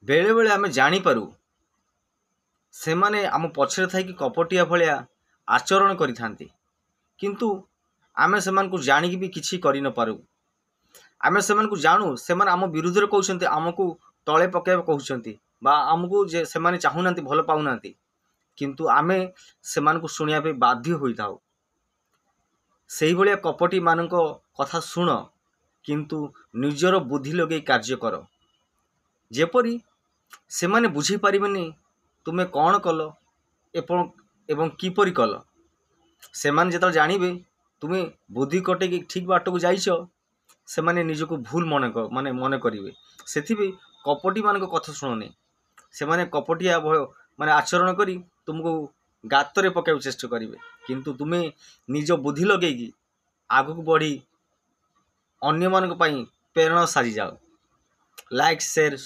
ବେଳେବେଳେ ଆମେ ଜାଣିପାରୁ ସେମାନେ ଆମ ପଛରେ ଥାଇକି କପଟିଆ ଭଳିଆ ଆଚରଣ କରିଥାନ୍ତି, କିନ୍ତୁ ଆମେ ସେମାନଙ୍କୁ ଜାଣିକି ବି କିଛି କରିନପାରୁ। ଆମେ ସେମାନଙ୍କୁ ଜାଣୁ ସେମାନେ ଆମ ବିରୁଦ୍ଧରେ କହୁଛନ୍ତି, ଆମକୁ ତଳେ ପକାଇବାକୁ କହୁଛନ୍ତି ବା ଆମକୁ ଯେ ସେମାନେ ଚାହୁଁନାହାନ୍ତି, ଭଲ ପାଉନାହାନ୍ତି, କିନ୍ତୁ ଆମେ ସେମାନଙ୍କୁ ଶୁଣିବା ପାଇଁ ବାଧ୍ୟ ହୋଇଥାଉ। ସେଇଭଳିଆ କପଟୀମାନଙ୍କ କଥା ଶୁଣ, କିନ୍ତୁ ନିଜର ବୁଦ୍ଧି ଲଗେଇ କାର୍ଯ୍ୟ କର, ଯେପରି ସେମାନେ ବୁଝିପାରିବେନି ତୁମେ କ'ଣ କଲ ଏବଂ କିପରି କଲ। ସେମାନେ ଯେତେବେଳେ ଜାଣିବେ ତୁମେ ବୁଦ୍ଧି କଟେଇକି ଠିକ୍ ବାଟକୁ ଯାଇଛ, ସେମାନେ ନିଜକୁ ଭୁଲ ମାନେ ମନେ କରିବେ। ସେଥିପାଇଁ କପଟୀମାନଙ୍କ କଥା ଶୁଣନି। ସେମାନେ କପଟିଆ ମାନେ ଆଚରଣ କରି ତୁମକୁ ଗାତରେ ପକାଇବାକୁ ଚେଷ୍ଟା କରିବେ, କିନ୍ତୁ ତୁମେ ନିଜ ବୁଦ୍ଧି ଲଗେଇକି ଆଗକୁ ବଢ଼ି ଅନ୍ୟମାନଙ୍କ ପାଇଁ ପ୍ରେରଣା ସାଜିଯାଅ। Like, share.